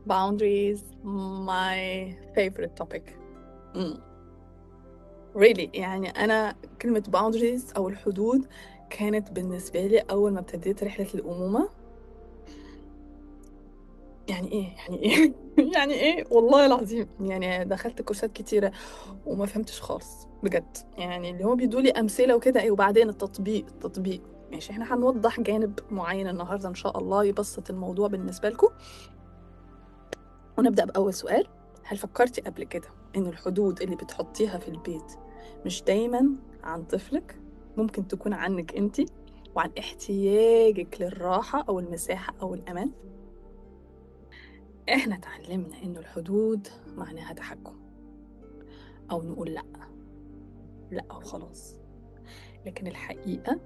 Boundaries, my favorite topic. Really يعني أنا كلمة boundaries أو الحدود كانت بالنسبة لي أول ما ابتديت رحلة الأمومة يعني إيه يعني إيه يعني إيه والله العظيم. يعني دخلت كورسات كتيرة وما فهمتش خالص بجد، يعني اللي هو بيدولي أمثلة وكده إيه، وبعدين التطبيق ماشي. إحنا هنوضح جانب معين النهاردة إن شاء الله يبسط الموضوع بالنسبة لكم. ونبدأ بأول سؤال: هل فكرتي قبل كده إن الحدود اللي بتحطيها في البيت مش دايماً عن طفلك، ممكن تكون عنك أنتي وعن احتياجك للراحة أو المساحة أو الأمان؟ إحنا تعلمنا إن الحدود معناها تحكم أو نقول لأ لأ وخلاص، لكن الحقيقة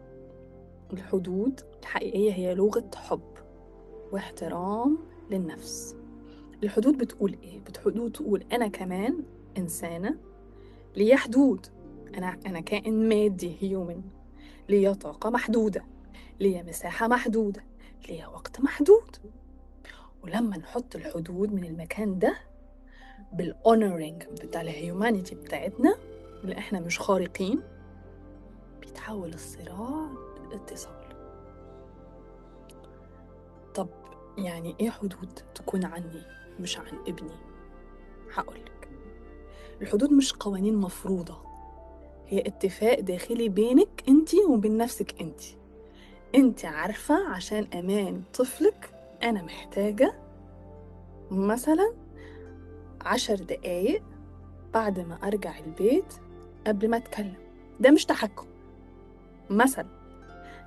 الحدود الحقيقية هي لغة حب واحترام للنفس. الحدود بتقول إيه؟ الحدود تقول أنا كمان إنسانة ليا حدود، أنا كائن مادي human، ليا طاقة محدودة، ليا مساحة محدودة، ليا وقت محدود. ولما نحط الحدود من المكان ده بال honoring بتاع ال humanity بتاعتنا اللي احنا مش خارقين، بيتحول الصراع لاتصال. طب يعني ايه حدود تكون عني مش عن ابني؟ هقولك الحدود مش قوانين مفروضة، هي اتفاق داخلي بينك انتي وبين نفسك. انتي عارفة عشان امان طفلك انا محتاجة مثلا 10 دقايق بعد ما ارجع البيت قبل ما اتكلم. ده مش تحكم مثلا،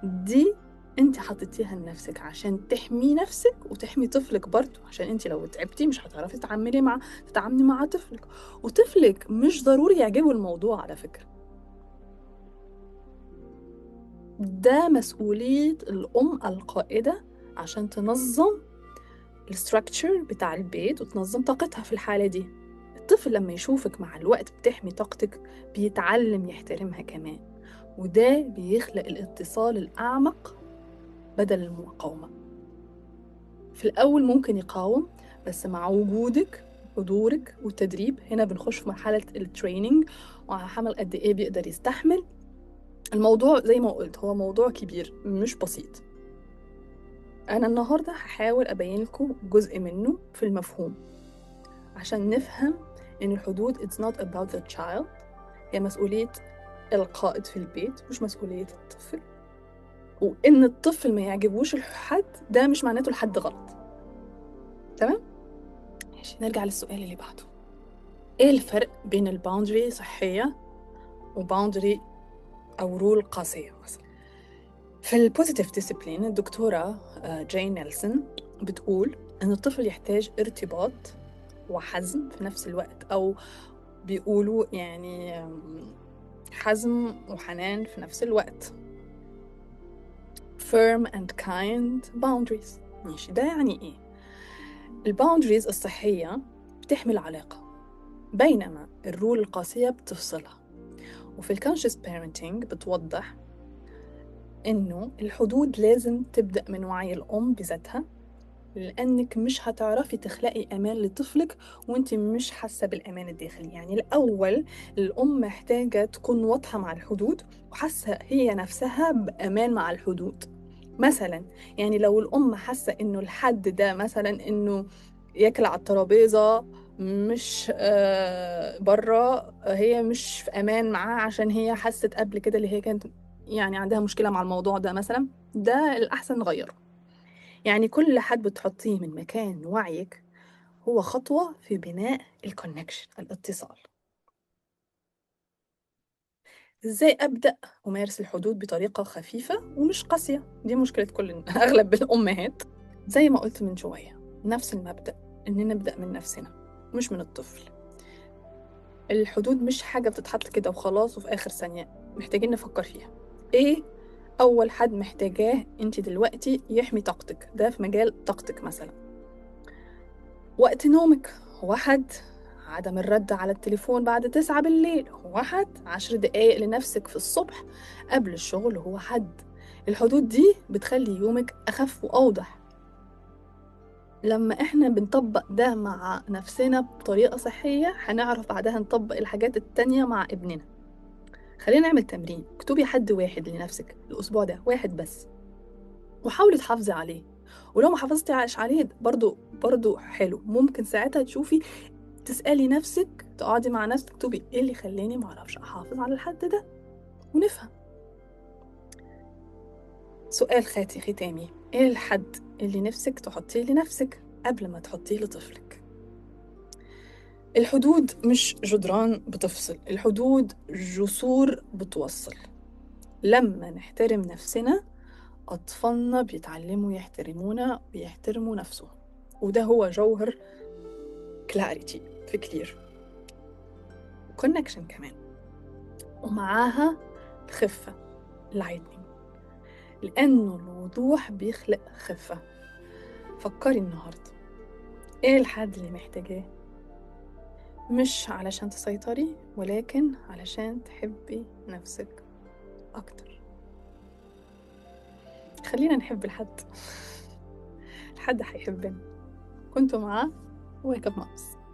دي انت حطيتيها لنفسك عشان تحمي نفسك وتحمي طفلك برضو، عشان انت لو تعبتي مش هتعرفي تتعاملي مع طفلك، وطفلك مش ضروري يعجبه الموضوع على فكرة. ده مسؤولية الأم القائدة عشان تنظم ال structure بتاع البيت وتنظم طاقتها في الحالة دي. الطفل لما يشوفك مع الوقت بتحمي طاقتك بيتعلم يحترمها كمان، وده بيخلق الاتصال الأعمق بدل المقاومة. في الأول ممكن يقاوم، بس مع وجودك حضورك والتدريب هنا بنخش في مرحلة ال training وهحمل قد إيه بيقدر يستحمل الموضوع. زي ما قلت هو موضوع كبير مش بسيط. أنا النهاردة هحاول أبين لكم جزء منه في المفهوم عشان نفهم إن الحدود it's not about the child، هي مسؤولية القائد في البيت مش مسؤولية الطفل. وإن الطفل ما يعجبوش الحد ده مش معناته الحد غلط. تمام؟ ماشي، نرجع للسؤال اللي بعده: إيه الفرق بين ال boundary صحية و boundary أو rule قاسية مثلا؟ في ال positive discipline الدكتورة جين نيلسون بتقول إن الطفل يحتاج ارتباط وحزم في نفس الوقت، أو بيقولوا يعني حزم وحنان في نفس الوقت، firm and kind boundaries. ماشي، ده يعني إيه؟ ال boundaries الصحية بتحمي العلاقة، بينما ال rule القاسية بتفصلها. وفي ال conscious parenting بتوضح إنه الحدود لازم تبدأ من وعي الأم بذاتها، لأنك مش هتعرفي تخلقي أمان لطفلك وانت مش حاسة بالأمان الداخلي. يعني الأول الأم محتاجة تكون واضحة مع الحدود وحاسة هي نفسها بأمان مع الحدود. مثلا يعني لو الأم حاسة إنه الحد ده مثلا إنه ياكل على الترابيزة مش برا، هي مش في أمان معاه عشان هي حست قبل كده اللي هي كانت يعني عندها مشكلة مع الموضوع ده مثلا، ده الأحسن نغيره. يعني كل حد بتحطيه من مكان وعيك هو خطوة في بناء ال connection، الاتصال. ازاي أبدأ أمارس الحدود بطريقة خفيفة ومش قاسية؟ دي مشكلة كل أغلب الأمهات. زي ما قلت من شوية، نفس المبدأ، إن نبدأ من نفسنا مش من الطفل. الحدود مش حاجة بتتحط كده وخلاص وفي آخر ثانية، محتاجين نفكر فيها. إيه أول حد محتاجاه أنت دلوقتي يحمي طاقتك؟ ده في مجال طاقتك مثلا. وقت نومك هو حد، عدم الرد على التليفون بعد 9 بالليل هو حد، 10 دقايق لنفسك في الصبح قبل الشغل هو حد. الحدود دي بتخلي يومك أخف وأوضح. لما احنا بنطبق ده مع نفسنا بطريقة صحية هنعرف بعدها نطبق الحاجات التانية مع ابننا. خلينا نعمل تمرين، اكتبي حد واحد لنفسك الأسبوع ده، واحد بس، وحاولي تحافظي عليه. ولو ما حافظتيش عليه برضو حلو، ممكن ساعتها تشوفي، تسألي نفسك، تقعدي مع نفسك، تكتبي ايه اللي خلاني ما اعرفش احافظ على الحد ده، ونفهم. سؤال ختامي، ايه الحد اللي نفسك تحطيه لنفسك قبل ما تحطيه لطفلك؟ الحدود مش جدران بتفصل، الحدود جسور بتوصل. لما نحترم نفسنا أطفالنا بيتعلموا يحترمونا ويحترموا نفسهم، وده هو جوهر clarity في clear connection كمان، ومعاها الخفة lightning، لأنه الوضوح بيخلق خفة. فكري النهاردة إيه الحد اللي محتاجاه، مش علشان تسيطري ولكن علشان تحبي نفسك أكتر. خلينا نحب الحد، الحد هيحبنا. كنتوا معاه Wake Up Moms.